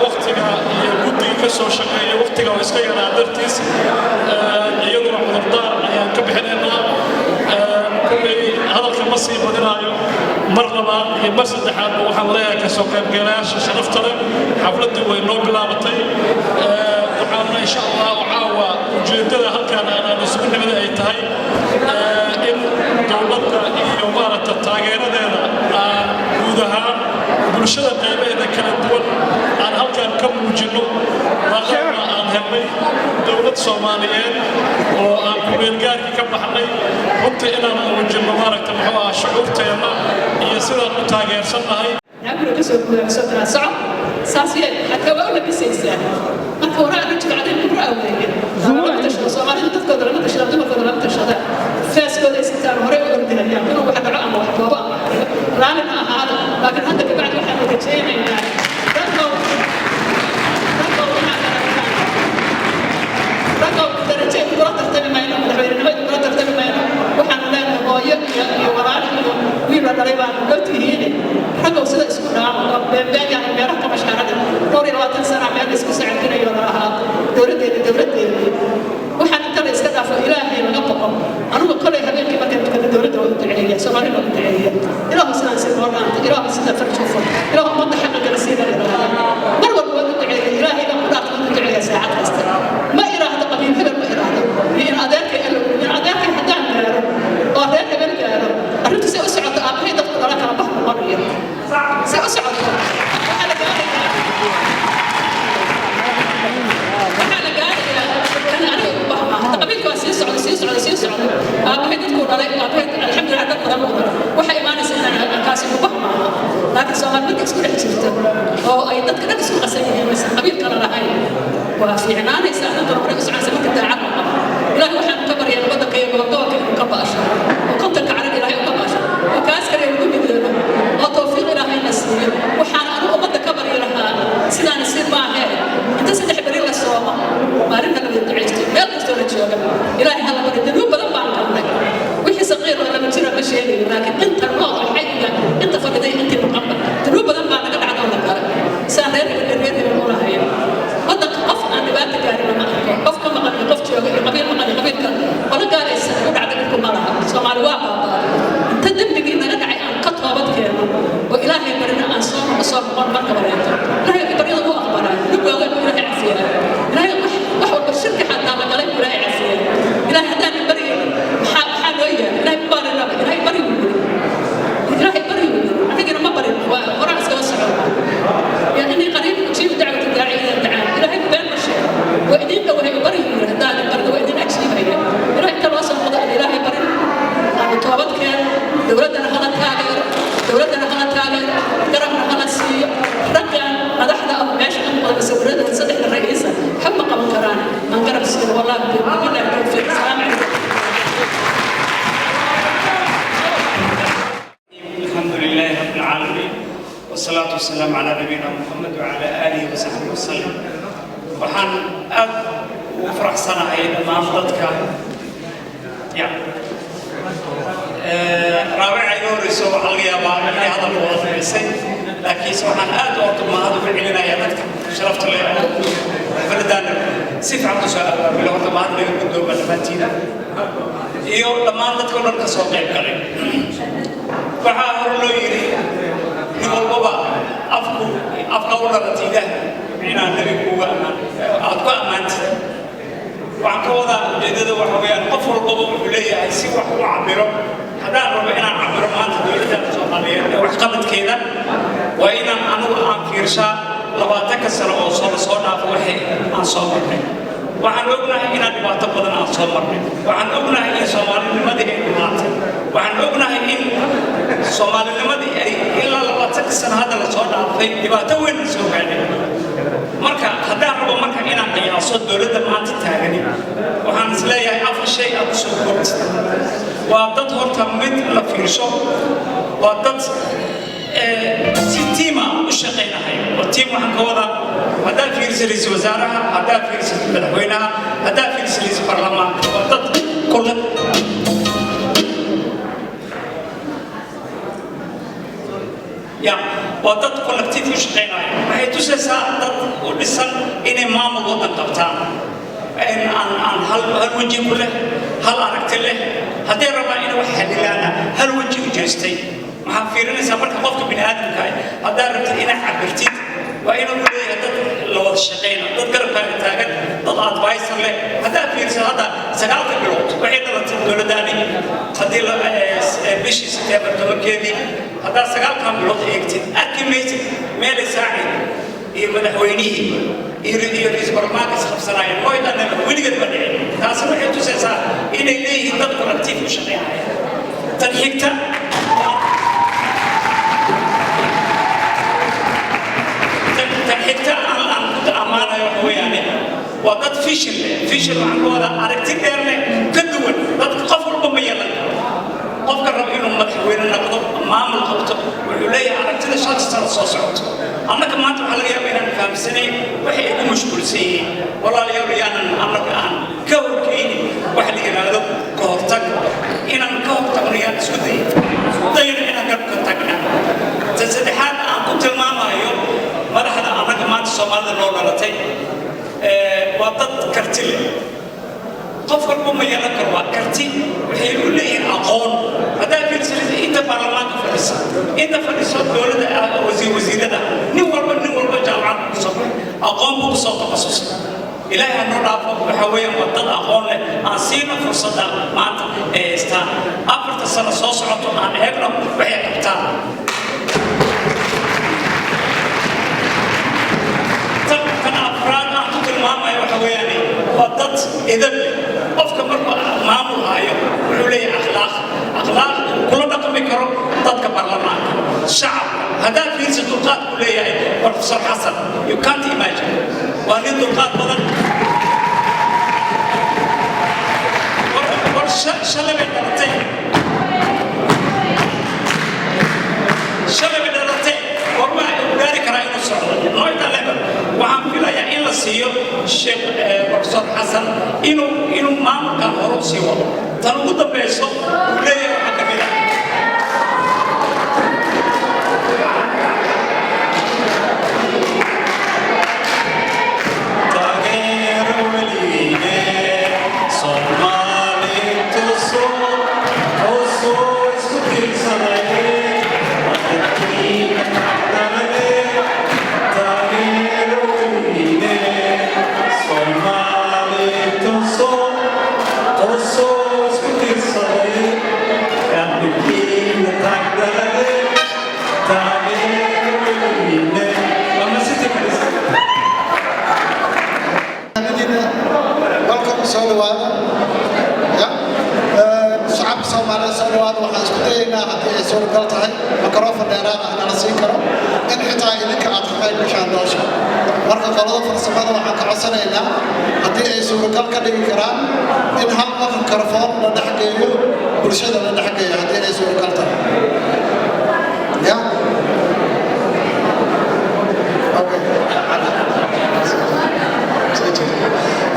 Waqtiga iyo guddiga ka soo shaqeeya waqtiga oo iska yaraa dartiis, iyaduna cudurdaar ayaan ka bixinaynaa. Kulley hadalka ma sii badinaayo. Mar labaad iyo mar saddexaadba waxaan leeyahay, kasoo qaybgalayaasha sharafta leh, xafladdii way noo bilaabatay. Waxaana insha Allahu caawa ujeeddada halkaan aanaan isugu nimid ay tahay in dowladda iyo maaragta taageeradeeda aan guud ahaan bulshada qaybaheeda kala duwan aan halkaan ka muujinno, maadaama aan helnay dowlad Soomaaliyeed oo aan kumeelgaarkii ka baxnay. Runtii inaan muujinno, maaragta, muxuu ahaa, shucuurteenna iyo sidaan u taageersannahay. Naaguna kasoo gudaamiso tiraa, "Soco, saas yeel." Xataa waa u labisaysaa. Marka waraa rajul cadayb kubra weeye. Lama tashado Soomaalidu, dadkooda lama tashadaan, dumarkooda lama tashadaan. Faaskooda ay sitaan, horey u ordinayaan inuu wax dhaco ama wax boobo ama wax dhigo. Raallina ahaada, laakiin hadda kabacdi waxaanu rajaynaynaa, raggow, raggow, inaad aragtaan. Raggow, darajo idinkula tartami mayno, madaxweynenimo idinkula tartami mayno. Waxaanu leenahay hooyo iyo walaal iyo wiil la dhalay baanu loo tihiin. Raggow, sida isku dhaamo oo beenbeen meelaha ka mashxarada. Dhowr iyo 20 sana meel la isku socodinayo la lahaa dowladdeeda, dowladdeeda. Waxaan inta la iska dhaafo, Ilaahay laga boqo. Anugu kolay habeenkii markaan tukada dowladda waa u duceeya, Soomaalina waa u duceeya: "Ilaahu sidaan si noo dhaanta, Ilaahu sida farj u fur, Ilaahu ummadda xaqa gala siida." La yidhaahdaa mar walba waan u duceeya. Ilaahay baan ku dhaarta, waan u duceeya saacad kasta. Ma iraahdo qabiil hebel, ma iraahdo iyo in adeerkay allow, in adeerkay haddaan gaaro oo reer hebel gaaro, arrintu say u socoto, aabbahay dadku dhala kala bax noqonayo. Say u socoto, waxaa la gaarayaa kan aniga ugu bax maaha. Hadda qabiilka waa sii socda, sii socda, sii socda. Aabbahay dadkuu dhalay, aabbahay alxamdulilah dad badan uu dhalay. Waxaa imaanaysa inaan kaasi ugu bax maaha. Laakiin Soomaali marka isku dhex jirta oo ay dadka dhan isku qasan yihiin, maysan qabiil kala lahayn, waa fiicnaanaysa arrintuna, horey u soconaysa marka daacad la qabo. Ilaahay waxaan ka baryaa waddanka iyo gobolka inuu ka baasho oo 50-ka carar Ilaahay uga baasho oo kaas kale lagu midoobo oo tawfiiq Ilaahayna siiyo. Waxaan anu ummadda ka baryi lahaa sidaana si maahee, inta 3 beri la soomo, maalinta la wada ducaysto, meel kastoo la jooga Ilaahay hala bari. Dunuub badan baan qabnay. Wixii saqiir oo lama jira ma sheegayo, laakiin inta nool oo xayiga, inta fadhiday, intii maqanba, dunuub badan baa naga dhacda oo la galay saan reer hebel, reer hebel u lahayn. Waddanka qof aan dhibaata gaarin lama arko, qof ka maqan iyo qof jooga iyo qabiil maqan iyo qabiil kale qolo gaaraysa u dhacda dhibku ma laha. Soomaali waa baabaaday. Inta dembigii naga dhacay aan ka toobad keeno oo Ilaahay barina, aan soo noqo, soo noqon marka horeeto. Ilaahay baryada wuu aqbalaa. Dhib waaweyn buu Ilaahay cafiyaa. Ilaahay wax walba, shirki xataa la galay buu Ilaahay cafiyaa. Ilaahay haddaanan baryaynin, maxaa loo yahay? Ilaahay barinaba, Ilaahay bari buu yiri, Ilaahay bari buu yiri. Anigana ma barin, waa horaan iskaga soconnaa. يا إني قريب أجيب دعوة الداعي إذا دعان. إلهي بين مشي وإذن لو هي بري، هدان برد وإذن أجيب هي. إلهي أنت الوصل قضاء إلهي بري أنا توبت كان. دولتنا هلا تاجر، دولتنا هلا تاجر، قربنا هلا سي رجع مدحنا أبو ماشي أم بس ولادنا صدق الرئيس حب قبل كران من قرب سي. والله بالله التوفيق. السلام عليكم. الحمد لله رب العالمين، والصلاة والسلام على نبينا محمد وعلى آله وصحبه وسلم. Waxaan aad ugu faraxsanahay dhammaan dadka ya Raabica iga horeyso. Waxaa laga yaabaa inay hadalka wada fadhiisay, laakiinse waxaan aad horta mahad uga celinayaa dadka sharafta leh oo xafladan si fiican u soo abaabilo. Horta mahad laga guddooma dhammaantiina iyo dhammaan dadka o dhan ka soo qayb galay. Waxaa hore loo yidhi, nin walbaba afku afka u dhalatay Ilaah inaa nebigu uga ammaan aad ku ammaantid. Waxaan ka wadaa, ujeeddada waxa weeyaan, qof walbaba wuxuu leeyahay si wax u cabiro. Haddaan rabo inaan cabiro maanta dowladda Soomaaliyeed ee waxqabadkeeda, waa inaan anigu aan fiirshaa 20-ka sano oo soo soo dhaafo waxay aan soo marnay. Waxaan ognahay inaan dhibaato badan aan soo marnay. Waxaan ognahay in Soomaalinimadii ay dhimaatay. Waxaan ognahay in Soomaalinimadii ay ilaa 20-ka sano hadda la soo dhaafay dhibaato weyn la soo gaadhay. Marka haddaan rabo marka inaan qiyaaso dowladda maanta taagani, waxaan isleeyahay afar shay aad kusoo koobtid. Waa dad horta mid la fiirsho, waa dad si tiima u shaqaynahayo. Oo tiim waxaan ka wadaa, haddaad fiiriso ra'iisul wasaaraha, haddaad fiiriso madaxweynaha, haddaad fiiriso ra'iisul baarlamaanka, waa dad kula ya waa dad collective u shaqaynaya. Waxay tusaysaa dad Aan hal weji ku leh, hal aragti leh, hadday rabaan inay wax xalilaana hal weji u jeestay. Waxaa fiirinaysaa marka qofka bini aadamka ah haddaad rabtid inaad cabirtid, waa inuu leeyahay dad la wada shaqeyna, dad garabkaaga taagan, dad advisor leh. Haddaad fiirisid hadda 9-ka bilood waxay dhalatay dowladdaani, haddii bishii Sebteembar 10-keedii, haddaad 9-kan bilood eegtid, arki maysid meelay saacid iyo madaxweynihii iyo ra'iisul baarlamaanka isqabsanaayeen. Mooydanaba weligeed ma dhicin. Taasi waxay tusaysaa inay leeyihiin dad collective u shaqeynaya. Tan xigta, tan xigta aan ku ammaanayo waxa weeyaane waa dad vision leh. Vision waxaan ka wadaa aragti dheer leh, ka duwan dadka. Qof walba ma yeelan karo. Qofka raba inuu madaxweyne noqdo, maamul qabto, wuxuu leeyahay aragtida 5-ta sano soo socoto. Annaga maanta waxaa laga yaabaa inaan fahamsanayn waxay ay ku mashquulsan yihiin. Walaalayaal, yaanan annaga aan ka horkeynin waxa la yidhaahdo ka hortag. Inaan ka hortagno yaan isku dayin, isku dayno inaan garabka tagna. Tan saddexaad aan ku tilmaamayo madaxda annaga maanta Soomaalida noo dhalatay waa dad karti leh. Qof walba ma yeelan karo, waa karti. Waxay u leeyihiin aqoon. Haddaa fiirsanaysa inta baarlamaanka fadhisa, inta fadhiso dowladda, wasiirada, nin walba jaamacad buu kusoo baxay, aqoon buu kusoo takhasusay. Ilaahay ha noo dhaafo. Waxa weeyaan waa dad aqoon leh. Aan siino fursadda maanta ee haystaan. 4-ta sano soo socoto aan eegno waxay qabtaan. Tan afraad aan ku tilmaamayo waxa weeyaan waa dad edab leh. Qofka markuu maamul hayo wuxuu leeyahay akhlaaq, akhlaaq uu kula dhaqmi karo dadka baarlamaanka, shacabka. Haddaad fiirsa dulqaad ku leeyahay Professor Xasan, you can't imagine. Waa nin dulqaad badan. War shalay bay dhalatay, shalay bay dhalatay. War waa uu gaari karaa inuu socdo noita level. Waxaan filayaa in la siiyo Sheekh Professor Xasan inuu maamulkan hore u sii wado. Tan ugu dambeyso uu leeyahay waxaa ka mid ah Taageero weligiine Soomaali tuso oo isku tiirsanay wadankiina tacdalane. Taageero weligiine Soomaali tuso oo isku tiirsaday wadankiina tacdalane. Taageero weligiine. Waa masjidka fadhiisa. Madiina, welcome, soo dhawaada. Ya shacabka Soomaaliyeed, soo dhawaada. Waxaan isku dayaynaa haddii ay suuragal tahay microphone dheeraad ah nala siin karo in xitaa idinka aad ka qayb gashaan doosha. Marka qolada farsamada waxaan ka codsanaynaa haddii ay suuragal ka dhigi karaan in hal microphone la dhex geeyo bulshada, la dhex geeyo haddii ay suuragal tahay. Ya,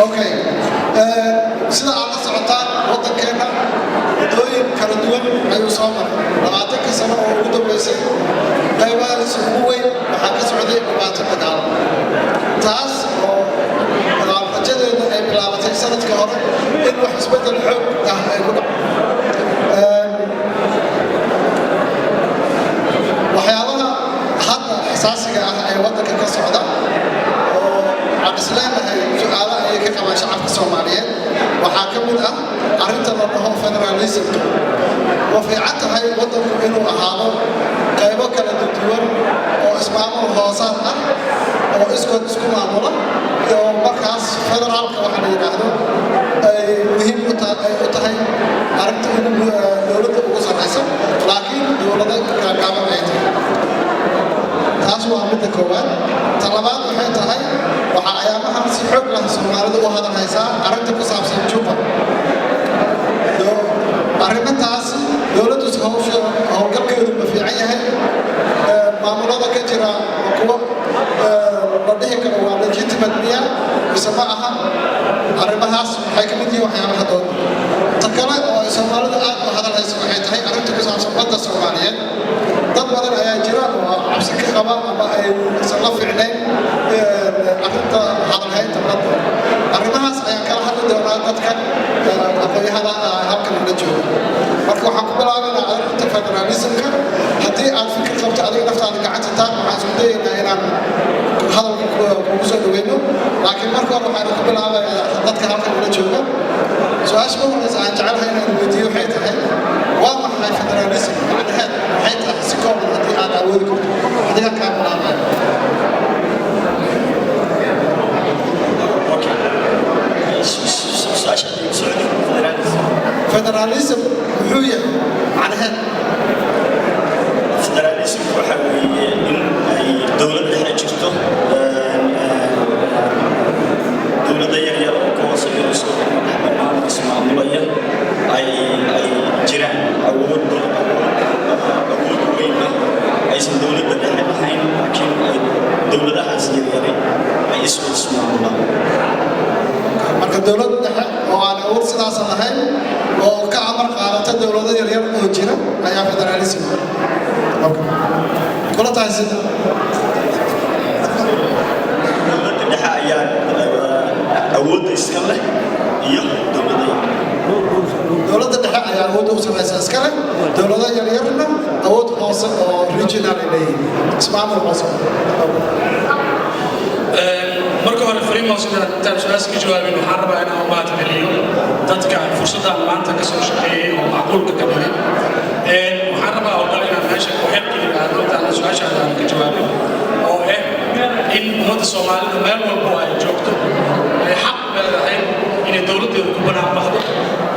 okay. Sida aad la socotaan, waddankeenna waddooyin kala duwan ayuu soo maray 20-ka sano oo ugu dambeysay. Qaybahaas ugu weyn waxaa ka socday dhibaato dagaal, taas oo dagaal rajadeeda ay bilaabatay sanadka hore in wax isbeddel xoog ah ay ku dhaco. Waxyaabaha hadda xasaasiga ah ee waddanka ka socda oo aan isleenahay su-aalo ayay ka qabaan shacabka Soomaaliyeed waxaa ka mid ah arrinta la dhaho federalismka. Waa fiican tahay waddanku inuu ahaado qaybo kala duwan oo ismaamul hoosaad ah oo iskood isku maamula, iyo markaas federaalka waxa la yidhaahdo ay muhiim u tahay arrinta ugu dowladda ugu sarraysa, laakiin dowlado gaagaaban ay tahay. Taas waa midda koowaad. Ta labaad waxay tahay waxaa ayaamahan si xoog lah Soomaalidu u hadalhaysaa arrinta ku saabsan Jubba. Arrintaas dowladdu hawsha howlgalkeedu ma fiican yahay? Maamulada ka jira waa kuwo la dhihi karo waa legitimate miya mise ma aha? Arrimahaas waxay ka mid yihiin waxyaabaha dooda. Ta kale oo ay Soomaalidu aad u hadalhayso waxay tahay arrinta ku saabsan badda Soomaaliyeed. Dad badan ayaa jira oo cabsi ka qaba ama aysan la fiicnayn arrinta hadalhaynta badda. Arrimahaas ayaan kala hadli doonaa. Marka hore waxaan ku bilaabayaa dadka halkan ula jooga. Su-aasha ugu horeysa aan jecelahay inaan weydiiyo waxay tahay: waa maxay federalism? Macnaheed maxay tahay, si kooban haddii aad awoodi karto? Adiga kaa bilaabaya. Okay. Su-aasha igu socday, federalism. Federalism muxuu yahay macnaheed? Federalism waxa weeye in ay dowlad dhexe jirto, dowladda yaryar oo ka hooseeya oo isku madax bannaan oo ismaamulaya ay jiraan, awood awood weynna aysan dowladda dhexe lahayn, laakiin ay dowladahaas yaryari ay isku ismaamulaan. Marka dowlad dhexe oo aan awood sidaasan lahayn oo ka amar qaadata dowlado yaryar oo jira ayaa federalism. Okay. Kula tahay sida? Dowladda dhexe ayaa awoodda iska leh iyo dowladda yar. Dowladda dhexe ayaa awoodda u samaysa iska leh, dowlado yaryarna awood hoose oo regional ay leeyihiin, ismaamul hoose. Marka hore, Frimo, sida intaan su-aasha ka jawaabin, waxaan rabaa inaan u mahad celiyo dadka fursaddan maanta ka soo shaqeeyey oo macquulka ka dhigay. Waxaan rabaa oo kale inaan meesha ku xilka yidhaahdo, intaan su-aashaada aan ka jawaabin, oo ah in ummadda Soomaalida meel walbo ay joogto ay xaq u leedahay inay dowladdeeda ku banaan baxdo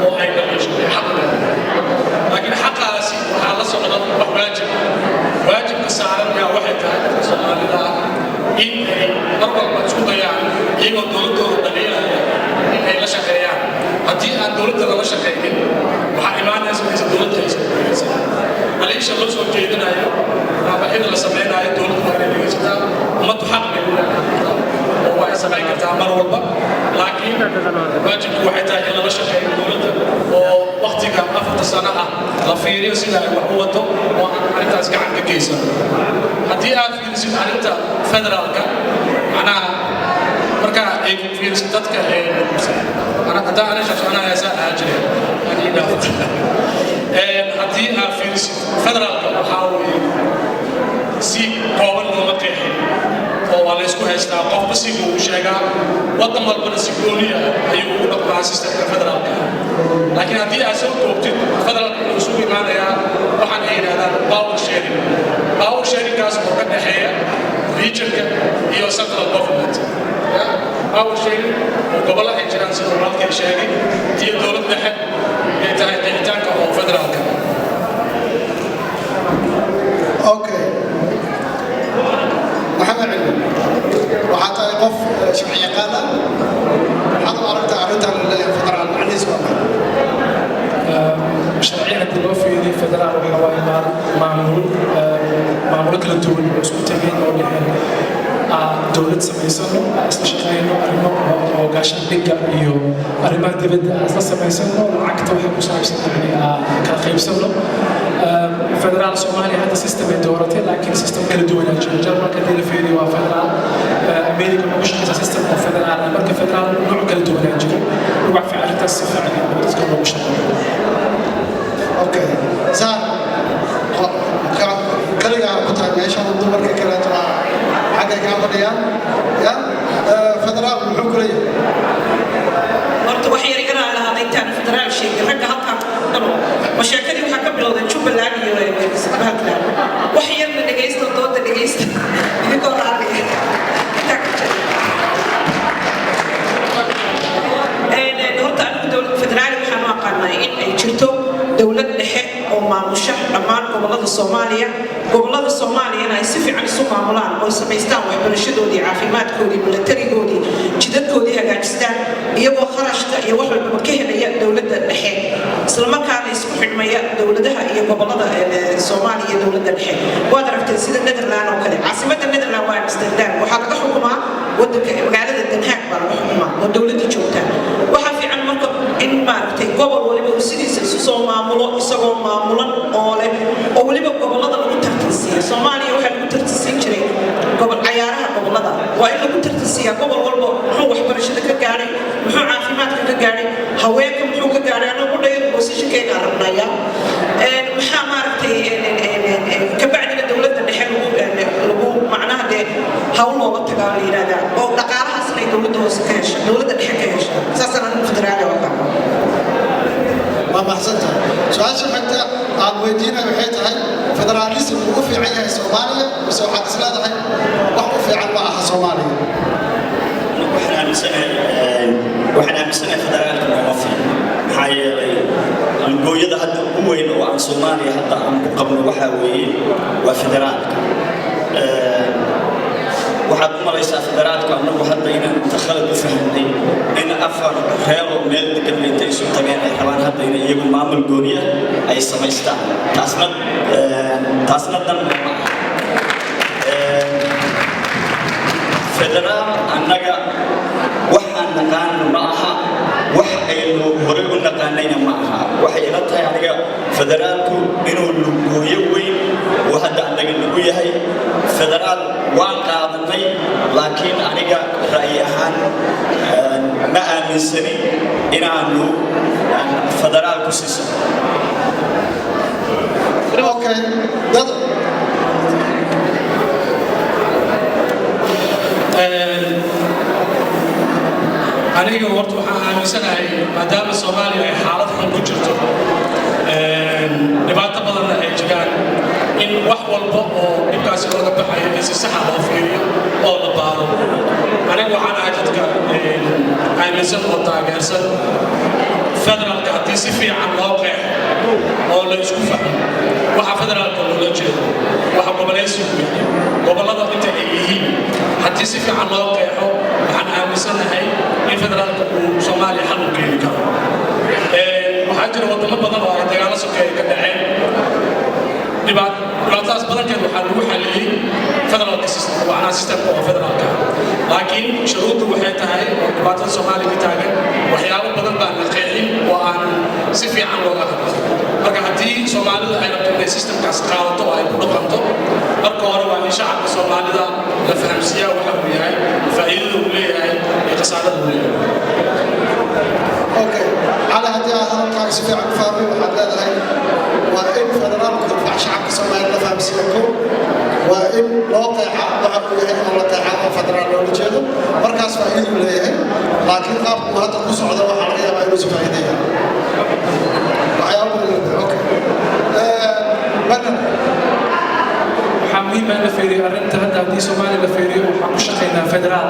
oo ay dhaliisho, ay xaq u leedahay. Laakiin xaqaasi waxaa la socda wax waajib ah. Waajibka saaran yaa waxay tahay dadka Soomaalida ah in ay mar walba isku dayaan, iyagoo dowladdooda dhaliilaya, in ay la shaqeeyaan. Haddii aan dowladda lala shaqeynin, waxaa imaanaysa inaysan dowladda aysan dhegeysan dhaliisha loo soo jeedinayo. Raabaxyada la samaynayo dowladdu waa inay dhegeysataa. Ummaddu xaq bay u leedahay oo waa ay samayn kartaa mar walba, laakiin waajibku waxay tahay in lala shaqeeyo dowladda oo waktiga 4-ta sano ah la fiiriyo sida ay wax u wado oo aan arrintaas gacan ka geysan. Haddii aad fiirisid arrinta federaalka, macnaha markaa ay fiirisid dadka, haddaan ani shaqso anaa heesaa ahaa jiray aan ii dhaafo. Haddii aad fiirisid federaalka, waxaa weeye si kooban looma qeexin oo waa la isku haystaa, qofba si buu u sheegaa, waddan walbana si gooniya ayuu ugu dhaqmaa systemka federaalka. Laakiin haddii aad soo koobtid, federaalka wuxuu isugu imaanayaa waxaan ay yidhahdaan power sharing. Power sharingkaas oo ka dhexeeya regionka iyo central government. Power sharing oo gobollo ay jiraan, sida walaalkay sheegay, iyo dowlad dhexe ay tahay qeexitaanka oo federaalka. Okay, Maxamed Cilmi, waxaa tahay qof sharci yaqaan ah. Maxaad u aragtaa arrintan la leeyahay federaal? Macnihiis waa maxay? Sharciyan haddii loo fiiriyo, federaal waxa waaye maamul maamulo kala duwan oo isku tegeen oo dhaheen dowlad samaysano, isla shaqeyno, arrimo oo gaashaandhigga iyo arrimaha dibadda isla samaysano, lacagta waxa ku saabsan yani kala qaybsano. Federaal Soomaaliya hadda system ay dooratay, laakiin system kala duwanaa jiro. Jarmalka haddii la fiiriyo waa federaal, America waxay ku shaqeysaa system oo federaal ah. Marka federaal nooc kala duwanaa jiro. Wax fiican arrintaas si fiican oo dadka loogu shaqeeyo. Okay, saar kaligaa ku tahay meesha, dumarka kaleeto waa xaggay kaa fadhiyaan. Ya federaal muxuu ku leeyahay? Horta wax yar iga lahaada intaan federaal sheegin. Ragga halkaan dhano ma sheekadii waxaa ka bilowday Jubbaland iyo Puntland. Wax yarna dhegaysta, dooda dhegaysta idinkoo raalliga. Intaa ka jira, horta anigu dowlad federaali waxaan u aqaanaa in ay jirto dowlad dhexe oo maamusha dhammaan gobollada Soomaaliya, gobollada Soomaaliyana ay si fiican isu maamulaan oo samaystaan waxbarashadoodii, caafimaadkoodii, milatarigoodii, jidadkoodii hagaajistaan, iyagoo kharashka iyo wax walbaba ka helaya dowladda dhexe, islamarkaana isku xidhmaya dowladaha iyo gobollada Soomaaliya iyo dowladda dhexe. Waad aragteen sida Netherland oo kale. Caasimadda Netherland waa Amsterdam. Waxaa laga xukumaa wadanka magaalada Den Haag baa laga xukumaa oo dowladda joogta. Waxaa fiican marka in maaragtay gobol waliba uu sidiisa isu soo maamulo, isagoo maamulan oo leh, oo weliba gobollada lagu tartansiiyo. Soomaaliya waxaa lagu tartansiin jiray gobol cayaaraha gobollada. Waa in lagu tartansiiyaa gobol walba muxuu waxbarashada ka gaadhay, muxuu caafimaadka ka gaadhay, haweenka muxuu ka gaadhay. Anagu dhayr positionkeena rabnaya maxaa maaragtay. Kabacdina dowladda dhexe lagu macnaha dee hawl looga tagaa la yidhahdaa oo dhaqaalahaasna. ay dowladda hoose ka hesha, dowladda dhexe ka hesha. Saasaan anigu federaali oo qaba. Waa mahadsantahay. Su-aasha xigta aan weydiinayo waxay tahay: federaalism uu u fiican yahay Soomaaliya, mise waxaad is leedahay wax u fiican ma aha Soomaaliya? Waxaan aaminsanahay federaalka nooma fiicno. Maxaa yeelay, lugooyada hadda ugu weyn oo aan Soomaaliya hadda aan ku qabno waxaa weeye waa federaalka. Waxaad u malaysaa federaalka annagu hadda inaan inta khalad u fahamnay in afar reero meel degan intay isu tageen ay rabaan hadda inay iyagu maamul gooniya ay samaystaan. Taasna dan ma aha. Federaal annaga waxaan naqaano ma aha, wax aynu horey u naqaanayna ma aha. Waxay ila tahay aniga federaalku inuu lugooyo weyn uu hadda annaga nagu yahay. Federaal waan qaadanay, laakiin aniga ra'yi ahaan ma aaminsani inaanu federaal ku siiso. Okay, dad. Aniga horta waxaan aaminsanahay, maadaama Soomaaliya ay xaalad xun ku jirto, dhibaato badanna ay jiraan, in wax walba oo dhibkaasi looga baxayo in si saxa loo fiiriyo oo la baaro. Aniga waxaan ahay dadka aaminsan oo taageersan federaalka haddii si fiican loo qeexo oo la isku fahmo waxa federaalka loola jeedo, waxa gobolaysigu yahay, gobollada inta ay yihiin. Haddii si fiican loo qeexo, waxaan aaminsanahay in federaalka uu Soomaaliya xal u keeni karo. Waxaa jira wadamo badan oo ay dagaallo sokeeye ka dhaceen. Dhibaatadaas badankeed waxaa lagu xaliyey federaalka system, macnaha systemka oo federaalka. Laakiin shuruuddu waxay tahay oo dhibaatada Soomaaliya ka taagan, waxyaabo badan baan la qeexin oo aan si fiican looga hadlin. Marka haddii Soomaalidu ay rabto inay systemkaas qaadato oo ay ku dhaqanto, marka hore waa in shacabka Soomaalida la fahamsiiyaa waxa uu yahay, faa'iidada uu leeyahay iyo khasaarada uu leeyahay. Okay, Cali, haddii aad hadalkaaga si fiican u fahmay, waxaad leedahay waa in federaalku shacabka Soomaaliya la fahamsiiya kow, waa in loo qeexa waxa uu yahay oo la qeexa oo federaal loola jeedo, markaas faa'iiduu leeyahay. Laakiin qaabku uu hadda ku socdo waxaa laga yaabaa inuusan faa'iideeya waxyaabo badan. Okay, Banan. Waxaa muhiim ah in la fiiriyo arrinta hadda. Haddii Soomaaliya la fiiriyo, waxaan ku shaqaynaa federaal,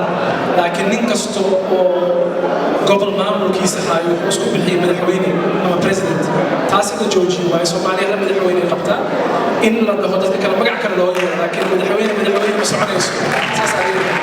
laakiin nin kasta oo gobol maamulkiisa hayo wuxuu isku bixiyay madaxweyne ama president. Taas in la joojiyo waayo. Soomaaliya hal madaxweyne ay qabtaa, in la dhaho dadka kale magac kale loo yeero, laakiin madaxweyne madaxweyne ma soconayso. Saas adiga.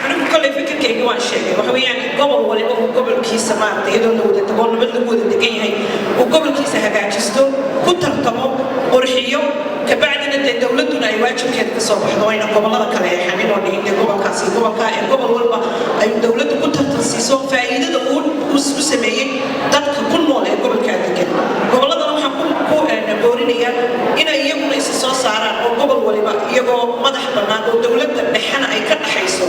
Anigu kolley fikirkayga waan sheegay. Waxa weeyaan in gobol waliba uu gobolkiisa, maaragtay, iyadoo la wada tago, nabad lagu wada degan yahay, uu gobolkiisa hagaajisto, ku tartamo, qurxiyo, kabacdina dee dowladduna ay waajibkeeda ka soo baxdo, ayna gobollada kale eexanin oo dhihin dee gobolkaasi gobolkaa ee gobol walba ay dowladdu ku tartan siiso faa'iidada uu u sameeyey dadka ku nool ee gobolkaa degan. Gobolladana waxaan ku boorinayaa inay iyaguna isa soo saaraan oo gobol waliba iyagoo madax bannaan oo dowladda dhexena ay ka dhaxayso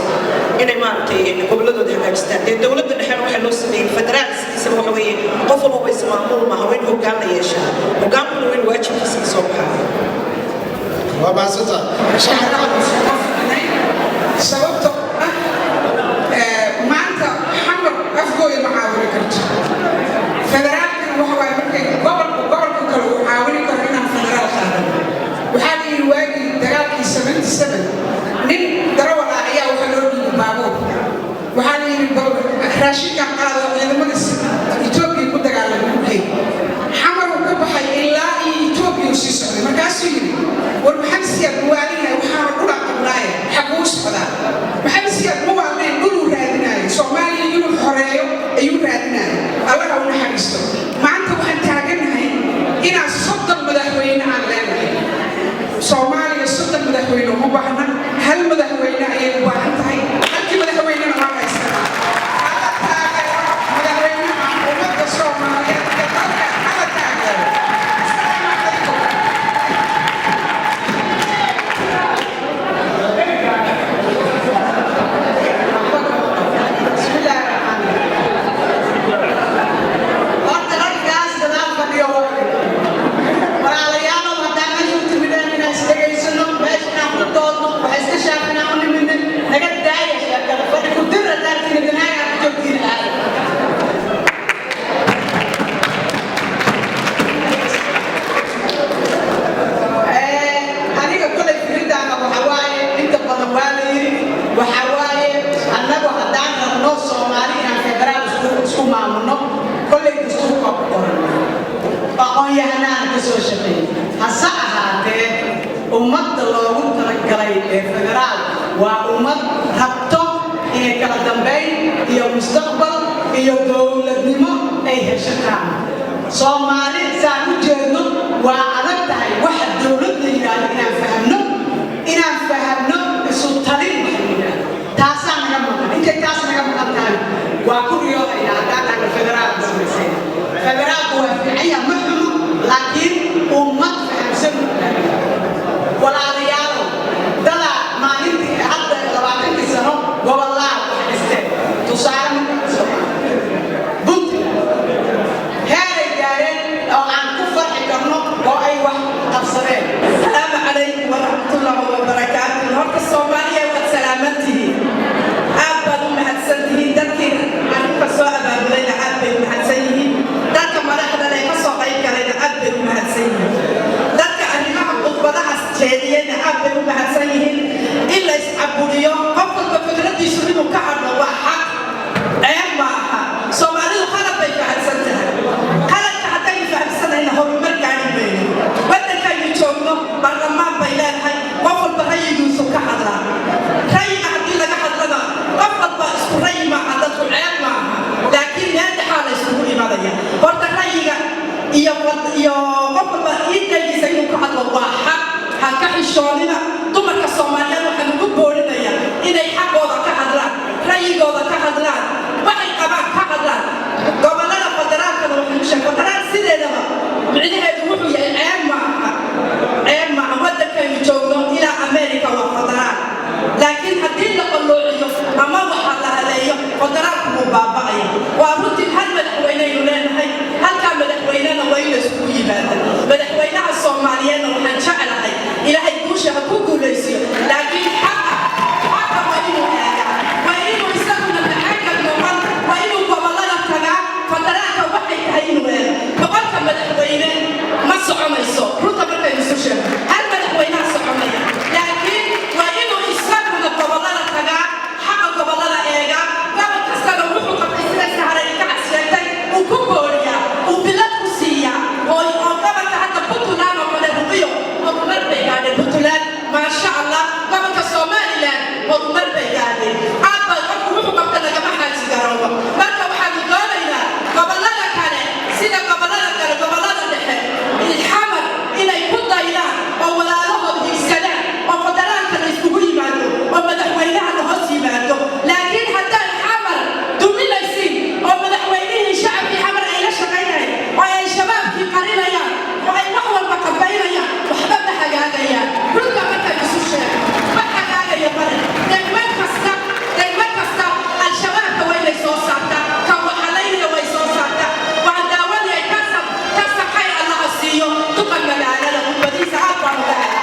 inay, maaragtay, gobolladooda hagaajistaan. Dee dowladda dhexena waxaa loo sameeyey federaal sidiisaba waxa weeye qof walba ismaamul maaha, waa in hoggaan la yeeshaa, hoggaankuna waa in waajibkiisa ka soo baxaa. Waa mahadsantahay. Sababtoo ah maanta Xamar Afgooya ma caawini karto. Federaalkana waxa waaye markay gobolku gobolka kale uu caawini karo inaan federaal qaadan. Waxaa la yidhi waagii dagaalkii 77 nin darawal ah ayaa waxaa loo dhiibay baabuur. Waxaa la yidhi raashinkan qaado, ciidamada Etoobiya ku dagaalamay u geey. Xamar uu ka baxay ilaa iyo Etoobiya uu sii socday. Markaasuu yidhi, "War Maxamed Siyaad ma waalinyahay? Waxaana dhulaa qabnaaye, xaguu socdaa?" Maxamed Siyaad ma waalnayn, dhuluu raadinaayo. Soomaaliya inuu xoreeyo ayuu raadinaayo. Allaha u naxariisto. Maanta waxaan taaganahay inaan 30 madaxweyne aan leenahay. Soomaaliya 30 madaxweyne uma baahna, hal madaxweyne ayay u baahan tahay. Halkii madaxweynena waa haysanaa. Hala taageero. Waxa waaye, annagu haddaan rabno Soomaali inaan federaal isku maamulno, kolley dastuurka ku qoran, aqoon-yahanaan ka soo shaqeeyey. Hase ahaatee, ummadda loogu talagalay ee federaal waa ummad rabto inay kala dambayn iyo mustaqbal iyo dowladnimo ay heshataan. Soomaali saan u jeedno waa adag tahay waxa dowlad la yidhaahdo inaan fahamno isu talin waxa la yidhaahdo. Taasaa naga maqan. Intay taas naga maqan tahay, waa ku riyoodaynaa haddaan dhahno federaalka samaysay. Federaalku waa fiican yahay, ma xumo, laakiin ummad fahamsan. Walaalayaalow, dadaa maalintii hadda 20-kii sano gobollaa wax dhisteen. Tusaale marka soo Puntland, heeray gaareen oo aan ku farxi karno oo ay wax qabsadeen. Asalaamu calaykum waraxmatullaahi wabarakaatu. Horta Soomaaliya waad salaamantihiin, aad baad u mahadsantihiin. Dadkii arrinka soo abaabulayna aad bay u mahadsan yihiin. Dadka madaxdana ee kasoo qayb galayna aad bay u mahadsan yihiin. Dadka arrimaha khudbadahaas jeediyeyna aad bay u mahadsan yihiin. In la iscaburiyo, qof walba fikradiisu inuu ka hadlo waa xaq, ceeb ma aha. Soomaalidu qalad bay fahamsan tahay. Qaladka haddaynu fahamsanayna, horumar gaari mayno. Waddankaynu joogno baarlamaan bay leedahay. Qof walba rayigiisu ka hadlaa. Rayiga haddii laga hadlana, qof walba isku rayi maaha dadku, ceeb maaha, laakiin meel dhexaa la isugu imanaya. Horta rayiga iyo qof walba iidaygiisa inuu ka hadlo waa xaq, ha ka xishoonina. Dumarka Soomaaliyeed waxaan ugu boorinaya inay xaqooda ka hadlaan, rayigooda ka hadlaan, waxay qabaan ka hadlaan. Gobolada federaalkana waxaan u sheeg, federaal sideedaba micnaheedu wuxuu yahay ceeb maaha, ceeb maaha. Waddankaynu joogno ilaa America waa federaal, laakiin haddii la qalloociyo ama waxa la haleeyo, federaalku wuu baaba'aya. Waa runtii, hal madaxweyneynu leenahay, halkaa madaxweynena waa in la isugu yimaada. Madaxweynaha Soomaaliyeedna waxaan jeclahay Ilaahay guusha ha ku guulaysiyo, laakiin xaqa waa inuu aagaa, waa inuu isaguna macaanka noqon, waa inuu gobollada tagaa. Federaalka waxay tahay inuu eego. 100-ka madaxweyne ma soconayso. Runta markaynu isu sheego, hal madaxweynaha soconaya, laakiin waa inuu isaguna gobollada tagaa, xaqa gobollada eegaa, gobol kastana wuxuu qabtay, sida Sahray ka sheegtay, uu ku booriyaa, uu bilad ku siiyaa. Oo gobolka hadda Puntland oo kale, Ruqiyo, horumar bay gaadhay Puntland, maasha Allah. Gobolka Somaliland horumar bay gaadhay. Aad baa qofku wuxuu qabta lagama xaaji garoobo. Marka waxaanu doonaynaa gobollada kale, sida gobollada kale, gobollada dhexe, Xamar inay ku daydaan oo walaalahood higsadaan oo federaalka la iskugu yimaado oo madaxweynaha la hoos yimaado. Laakiin haddaan Xamar duminaysiin oo madaxweynihii shacabkii Xamar ay la shaqaynayaan oo ay Shabaabkii qarinayaan oo ay wax walba qabaynayaan, waxba ma hagaagayaan. Runta marka isu sheego, ma hagaagaya male. Degmo kasta Al-Shabaabka waa inay soo saartaa, kan waxalaynaya way soo saartaa. Waan daawadii kasa. Khayr Allaha siiyo duqa magaalada, ummadiisa aad baan uga helay.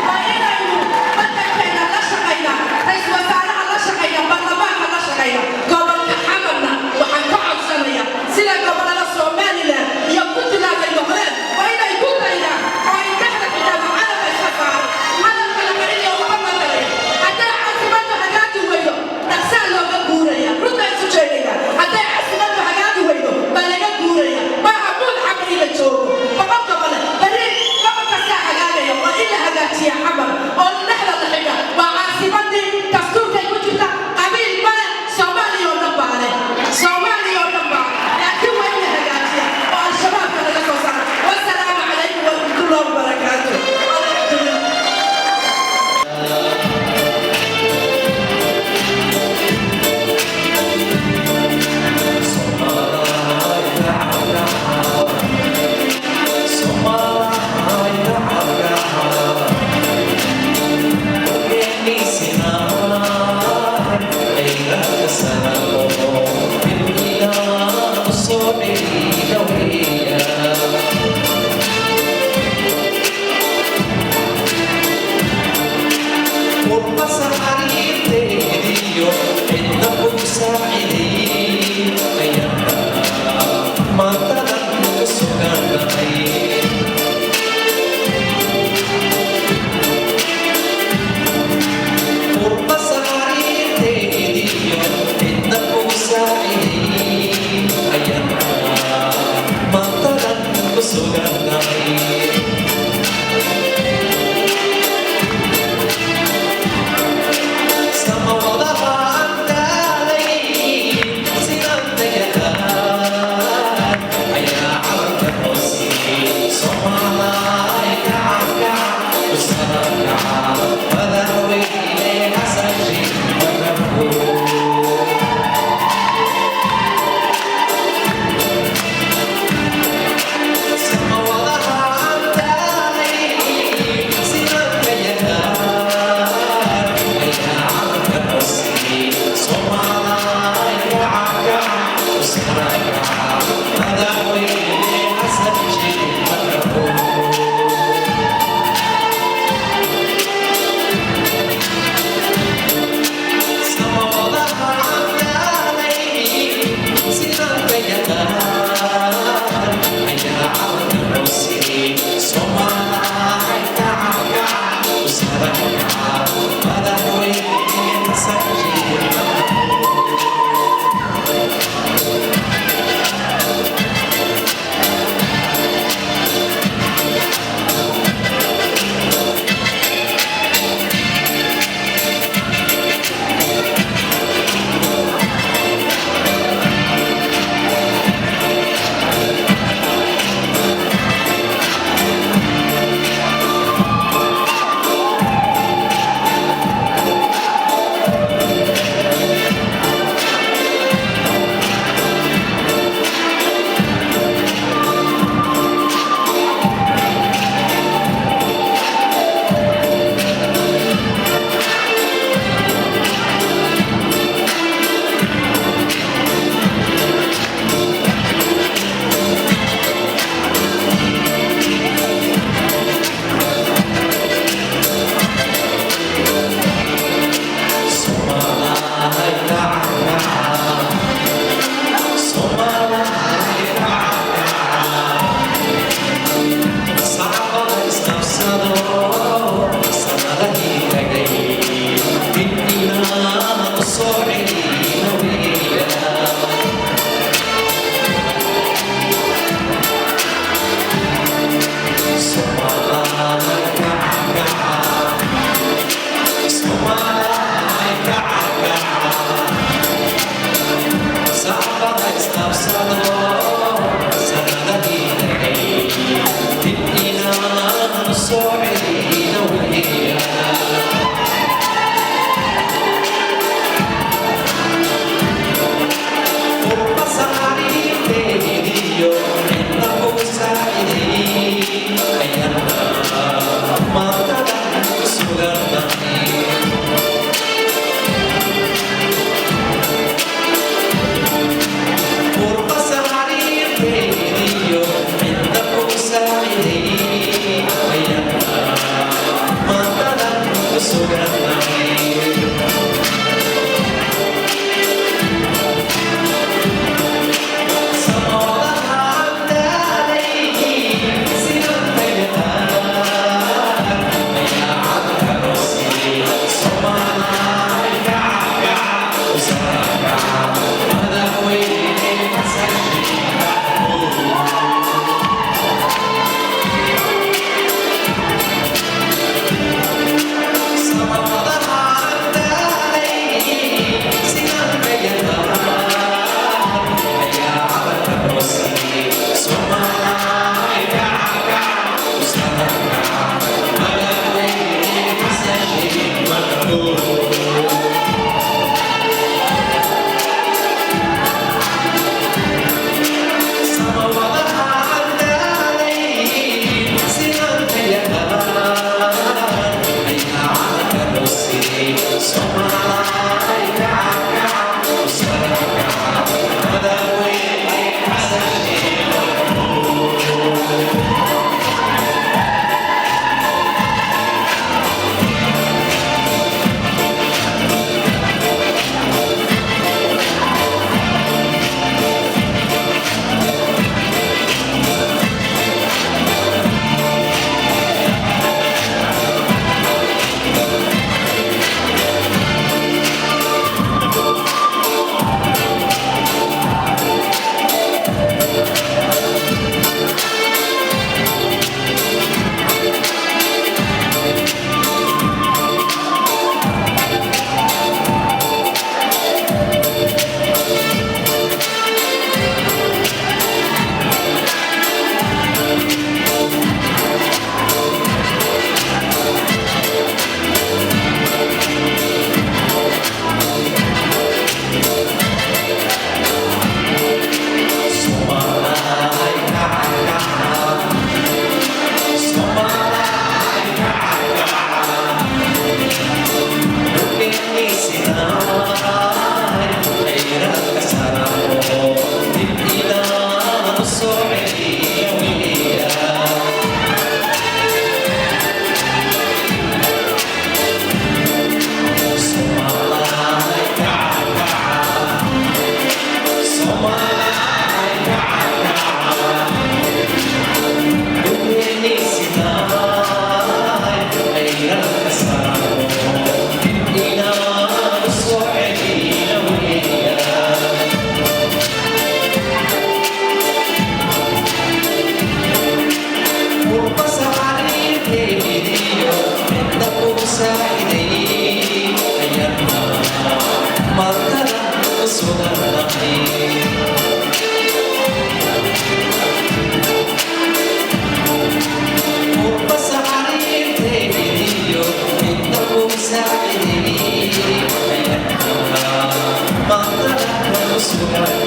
Waa inaynu wadankeena la shaqaynaa, ra-iisul wasaaraha la shaqaynaa, baarlamaanka la shaqaynaa. Gobolka Xamarna waxaan ka codsanayaa, sida gobolada Somaliland iyo Puntland ay noqdeen, waa inay ku daydaan oo ay dhexda xitaa calanka iska saaran. Hadalka la qarinayo waxba ma taraya. Hadday caasimadu hagaagi weydo, dhaqsaa looga guuraya. Runta isu sheegaya, hadday caasimadu hagaagi weydo, baa laga guuraya. Maaha muud Xamar in la joogo 100 gobole beri gobol kastaa hagaagaya. Waa in la hagaajiya Xamar oo dhexda la xidha. Waa caasimadii, dastuurkay ku jirta. Qabiil male, Soomaaliya oo dhan baa leh, Soomaaliya oo dhan baa, laakiin waa in la hagaajiya oo Al-Shabaabka laga soo saara. Wasalaamu calaykum waraxmatullahi wabarakaatu. Alxamdulilah. Qurba saxariirteediyo. Thank you.